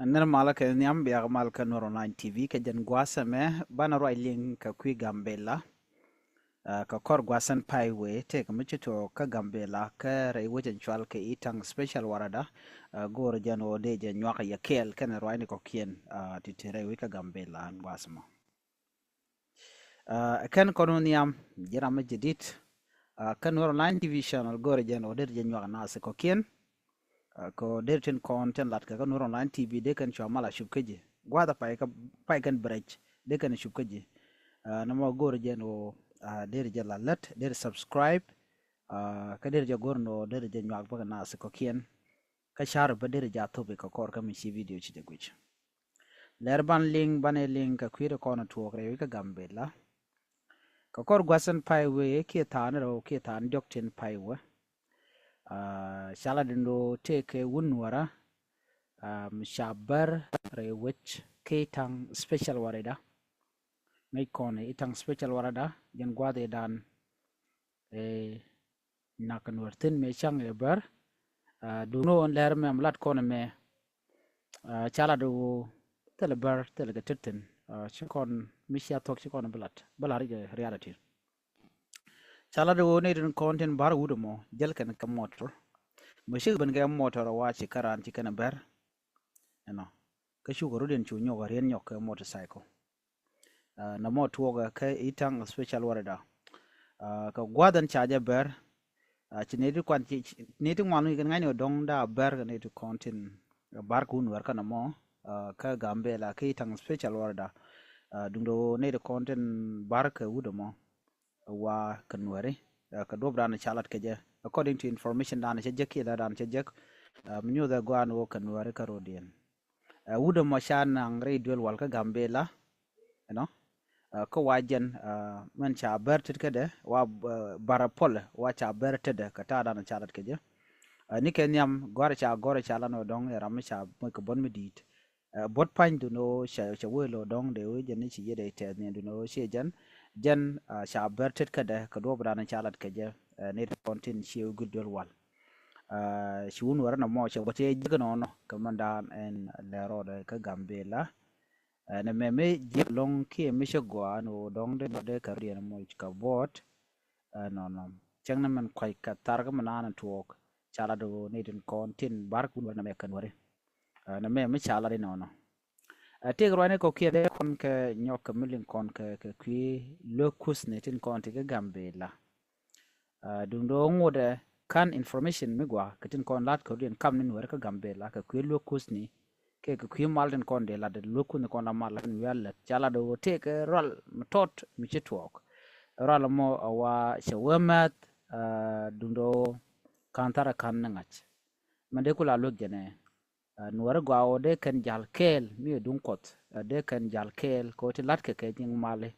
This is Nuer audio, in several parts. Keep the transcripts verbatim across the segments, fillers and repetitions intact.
Nɛr malä kɛ nhiam, biak mal kä Nuɛr Online T V kɛ jɛn gua̱a̱th ɛmɛ, banɛ ruac liŋ kɛ kui̱ Gambɛla. Kɛ kɔr gua̱a̱th ɛn pay wee tëëkɛ mi ci tuɔɔk kä Gambɛla kä rɛy wec ɛn cual kɛ Itaŋ Special Warada. Go̱o̱rä jɛn ɣöö dee jɛ nyuak yɛ kɛɛl kɛnɛ ruacni kɔ̱kiɛn ti te rɛy wec kä Gambɛla ɛn gua̱a̱th ɛmɔ. Ɛ kɛn kɔn wä nhiam, ji̱ ram mi jadid kä Nuɛr Online T V channel. Go̱o̱rä jɛn ɣöö dee jɛ nyuak naath kɔ̱kiɛn. Kɛ ɣöö dee tin kɔn tin lat kɛ kä Nuɛr Online T V dee kɛn cua mal a cup kä ji̱. Gua̱a̱th a pay kɛn bɛrɛc dee kɛn cup kä ji̱. Nɔmɔ go̱o̱rä jɛn ɣöö dee jɛ la lät, dee subscribe. Kä dee jɛ go̱r ni ɣöö dee jɛ nyuak bä kɛ naath kɔ̱kiɛn. Kä ca̱r bä dee jɛ a thop kɛ kɔr kä mi ci video ci jɛ guic. Lɛr ban liŋ, banɛ liŋ kɛ kui̱ ti kɔn tuɔɔk rɛy wec kä Gambɛla. Kɛ kɔr gua̱a̱th ɛn pay wee kiɛ tha̱a̱n rɛw kiɛ tha̱a̱n diɔ̱k tin pay wee. Ca lat ɛn ɣöö tëëkɛ wut Nuäärä mi ca bär rɛy wec kä Itaŋ Special Warada. Ŋäc kɔn Itaŋ Special Warada jɛn gua̱a̱th ëëdan ɛ nak kɛ Nuäär thi̱n mëë ca̱ŋ ɛ bär. Duŋni ɣöö ɛn lɛr mɛ mi lat kɔn ɛmɛ, ca lat ɣöö thilɛ bär, thilɛ kɛ tet thi̱n. Ci kɔn mi cia thuɔ̱k ci kɔn bi lat, bi lat rialitin. Ca lat ɣöö nɛy tin kɔn tin bär wut ɛmɔ jäl kɛn kɛ motor. Mi ci ben kɛ motor ɛ wa ci kä raan ci kɛn ɛ bär. Ɛnɔ kä cukɛ rut in cu nyɔk ɛ riɛn nyɔk kɛ motorcycle. Nɔmɔ tuɔɔkɛ kä Itaŋ Special Warada. Kɛ gua̱a̱th ɛn ca jɛ bär. Ci nɛy ti kuan, ci nɛy ti ŋuan wi̱i̱ kɛn ŋa̱cni ɔ dɔ̱ŋ da bär kɛ nɛy ti kɔn tin bär kɛ wut Nuäär kä nɔmɔ kä Gambɛla kä Itaŋ Special Warada. Duŋdɛ ɣöö nɛy ti kɔn tin bär kɛ wut ɛmɔ wa kɛ Nuääri kɛ duɔ̱p dan ca lat kɛ jɛ, according to information dan cɛ jek kiɛ lɛ dan cɛ jek. Mi nyuuth ɛ gɔaa ni ɣöö kɛ Nuääri kä ro̱diɛn. Wut ɛmɔ ca naŋ rɛy duel wal kä Gambɛla. Ɛnɔ kä wa jɛn mɛn ca bär tet kädɛ wa bär ɛ pɔlɛ wa ca bär tetdɛ kɛ ta̱a̱ dan ca lat kɛ jɛ. Ni kɛ nhiam gɔ̱a̱rɛ ca gɔ̱a̱rɛ ca lan ɔ dɔ̱ŋ ɛ ram mi ca moc kɛ buɔ̱t mi di̱i̱t. Buɔ̱t pa̱ny dun ɣöö cɛ wee lo̱o̱ dɔ̱ŋ dee wee jɛn ni ci yiëë dee tɛth ni dun ɣöö ciɛ jɛn. Jɛn ca bär tet kädɛ kɛ duɔ̱ɔ̱p dan ca lat kɛ jɛ. Ni kɔn tin ciɛ wee gul duel wal. Ci wut Nuäärä nɔmɔ cɛ gua̱c cɛ jek nɔnɔ kɛ mɛn dan ɛn lɛ rɔɔdɛ kä Gambɛla. Ɛn ɛmɛ mi ji̱ lo̱ŋ kiɛ mi cä gɔaa ni ɣöö dɔ̱ŋ dee dee kɛ riɛn moc kɛ buɔ̱ɔ̱t. Ɛnɔnɔ cäŋ ni mɛn kuac kɛ thar kä mi naan tuɔɔk ca lat ɣöö ni tin kɔn tin bär kɛ wut Nuäärä nɛmɛ kɛ Nuääri. Ɛn ɛmɛ mi ca lat inɔnɔ. Ɛ tëëkɛ ruacni kɔ̱kiɛn dee kɔn kɛ nyɔk kɛ mi liŋ kɔn kɛ kɛ kui̱ luäk kuthni tin kɔn ti kä Gambɛla. Duŋdɛ ŋotdɛ ka̱n information mi gɔaa kɛ tin kɔn la̱t kɛ rut in kam ni Nuääri kä Gambɛla kɛ kui̱ luäk kuthni. Kɛ kɛ kui̱ mal tin kɔn dee lat luäk kuthni kɔn la mal la wi̱i̱ a lät ca lat ɣöö tëëkɛ rual mi tɔt mi ci tuɔɔk. Rual mɔ a wa cɛ wee mɛth. Duŋdɛ ka̱n tharɛ ka̱n ni ŋa̱c. Mɛn dee ku la luäk jɛnɛ. Nuäärä gɔaa ɣöö dee kɛn jal kɛɛl mi ɛ duŋ Kuɔth, dee kɛn jal kɛɛl kɛ ɣöö ti la̱tkɛ kɛ nyiŋ mali.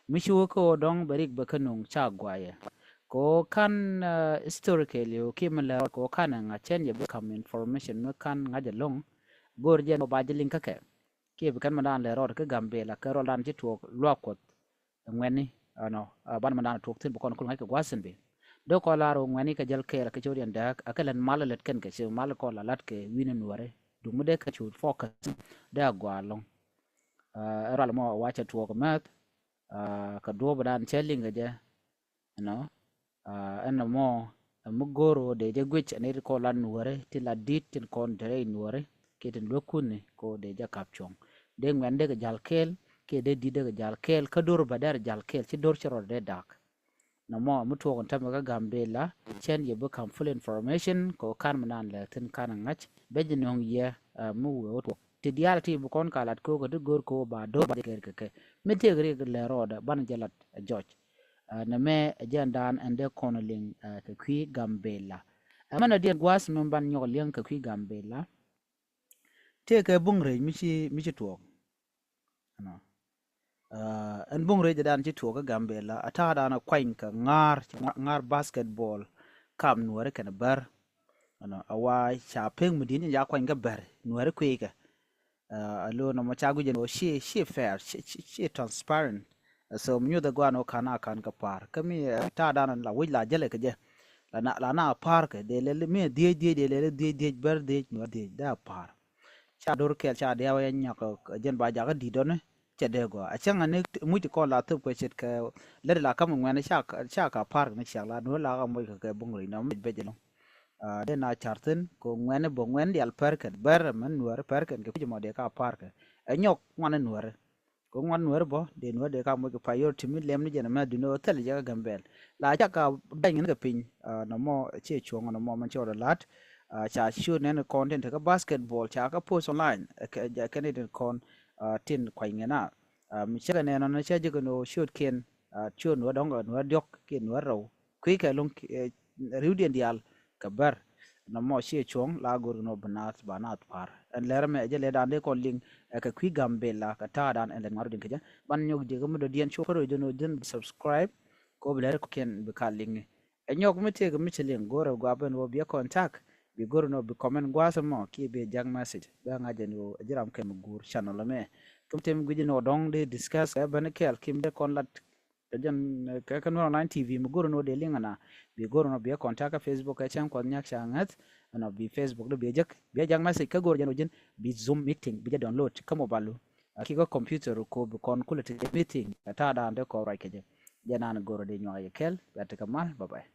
Mi ci wä kä ɣöö dɔ̱ŋ bɛ rik bɛ kä nuŋ ca gɔaa yɛ. Kɛ ɣöö ka̱n historically ɣöö kiɛ mi lɛ rɔɔd kɛ ɣöö ka̱n ɛ ŋa̱c cɛn yɛ bi ka̱m information mi ka̱n ŋa̱c ɛlɔ̱ŋ. Go̱o̱r jɛn ɣöö ba ji̱ liŋ kä kɛ kiɛ bi kɛn mi daan lɛ rɔɔd kä Gambɛla kɛ ruɔl daan ci tuɔɔk luaak Kuɔth. Ŋuɛ̈tni ɛnɔ banɛ mɛ dan tuɔɔk thi̱n bi kɔn kul ŋa̱c kɛ gua̱a̱th thi̱n bi. Dee kɔn lar ɣöö ŋuɛ̈tni kɛ jäl kɛɛl kɛ cot yɛn dääk akɛ lät mal lät kɛn kɛ ci mal kɔn la la̱t kɛ wi̱n in Nuääri. Duŋ mi dee kɛ cu focus dee a gɔaa ɛlɔ̱ŋ. Ɛ rual mɔ wa cɛ tuɔɔk mɛth kɛ duɔ̱ɔ̱p dan cɛ liŋ kɛ jɛ. Ɛnɔ ɛn nɔmɔ ɛ mi go̱o̱r ɣöö dee jɛ guic ɛ nɛy ti kɔn la Nuääri ti la di̱t tin kɔn te rɛy Nuääri kiɛ tin luäk kuthni kɛ ɣöö dee jɛ ka̱p cuɔ̱ŋ. Dee ŋuɛ̈tni dee kɛ jal kɛɛl kiɛ dee di̱t dee kɛ jal kɛɛl kä do̱r bä dee jal kɛɛl ci do̱r ci rɔɔdɛ dee da̱k. Nɔmɔ mi tuɔɔk in tämɛ kä Gambɛla cɛn yɛ bi ka̱m full information kɛ ɣöö ka̱n mi naan lɛ thi̱n ka̱n ŋa̱c ben ji̱ nöŋ yɛ. Mi wee wä tuɔɔk ti diaal ti bi kɔn ka lat kɛ ɣöö kɛ ti go̱o̱r kɛ ɣöö ba do̱r ba jɛ kɛɛl kɛ kɛ mi tëëk rik lɛ rɔɔdɛ banɛ jɛ lat ɛ jɔc. Nɛmɛ ɛ jɛn dan ɛn dee kɔn liŋ kɛ kui̱ Gambɛla. Ɛmɛn ɛ diɛn gua̱a̱th mi ban nyɔk liɛŋ kɛ kui̱ Gambɛla. Tëëkɛ buŋ rɛc mi ci mi ci tuɔɔk. Ɛn buŋ rɛc dan ci tuɔɔk kä Gambɛla a ta̱a̱ dan a kuany kɛ ŋa̱a̱r ŋa̱a̱r basketball kam Nuääri kɛnɛ bär. Ɛnɔ a wa ca pek mi di̱t ni ja kuany kä bär Nuääri kui̱ kɛ. A lo nɔmɔ ca guic ɛn ɣöö ci ci fair, ci ci transparent. So mi nyuth ɛ gɔaa ɛn ɣöö ka̱n a ka̱n kɛ pa̱a̱r kä mi ta̱a̱ dan la wi̱c la jälɛ kɛ jɛ. La na la na a pa̱a̱r kɛ dee lɛl mi dhiec dhiec dee lɛl dhiec dhiec bär dhiec Nuäär dhiec dee a pa̱a̱r. Ca dor kɛl ca diaw ya nyɔk jɛn ba jakä di dɔni. Cɛ dee gɔaa a cäŋ ani muc ti kɔn la thop kɛ ce̱tkɛ lät la ka̱m ŋuɛn ca ka park ni ciak la nuɔ̱r la ka moc kɛ kɛ buŋ ri nɔ mec bɛc ɛlɔ̱ŋ. Dee na car thi̱n kɛ ŋuɛn bä ŋuɛn dial pärkɛn bär mɛn nuɔ̱r pärkɛn kɛ kui̱c mɔ dee ka park ɛ nyɔk ŋuan nuɔ̱r. Kɛ ŋuan nuɔ̱r bä dee nuɔ̱r dee ka moc kɛ priority mi lɛm ni jɛn mɛ duni ɔ thil jɛ kɛ Gambɛl la ca ka da̱ny ŋän kɛ piny. Nɔmɔ ciɛ cuɔ̱ŋ nɔmɔ mɛn cɛ wä dɔ la̱t. Ca ciöt nɛn kɔn tin tekä basketball ca kä post online kɛn itin kɔn tin kuany ŋɛn a mi cä kɛ nɛn ɔn cä jɛ kɛ ni ɣöö ciöt kiɛn ciöt nuɔ̱r dɔ̱ŋ nuɔ̱r diɔ̱k kiɛ nuɔ̱r rɛw kui̱ kɛ lo̱ŋ ri̱wdiɛn diaal kɛ bär. Nɔmɔ ciɛ cuɔ̱ŋ la go̱r kɛ ni ɣöö bi naath ba naath pa̱a̱r ɛn lɛr mɛ ɛ jɛ lɛ da̱a̱n dee kɔn liŋ ɛ kɛ kui̱ Gambɛl la kɛ ta̱a̱ da̱a̱n ɛn lɛ ŋa̱r ɔ di̱n kɛ jɛ ban nyɔk jɛ kɛ mi dɔ̱diɛn cu pär ɔ jɛ ni ɣöö jɛn bi subscribe. Kɛ ɣöö bi lɛr kɔ̱kiɛn bi ka liŋ ɛ nyɔk mi tëëk mi ci liŋ go̱rɛ guap ɛn ɣöö bi ɛ contact bi go̱r ɛn ɣöö bi comment gua̱a̱th ɛmɔ kiɛ bi ɛ ja̱k message bɛ ŋa̱c ɛn ɣöö ɛ ji̱ ram kɛn mi guur channel ɛmɛ. Kɛ mi tëë mi gui̱c ɛn ɣöö dɔ̱ŋ dee discuss kɛ ben kɛɛl kiɛ mi dee kɔn lat kɛ jɛn kɛ kɛ Nuer Online T V mi go̱r ɛn ɣöö dee liŋ ɛna bi go̱r ɛn ɣöö bi ɛ contact kɛ Facebook kɛ cäŋ kuɔth nyak ca ŋäth ɛn ɣöö bi Facebook dee bi ɛ jek bi ɛ ja̱k message kä go̱r jɛn ɣöö ji̱n bi Zoom meeting bi jɛ download kä mobile. Ki kä computer ko bi kɔn kulɛ ti meeting ɛ ta̱a̱ da̱a̱n dee kɔn ruac kɛ jɛ. Jɛ naan go̱r ɛ dee nyuak yɛ kɛl bɛ ti kɛ mal bye bye.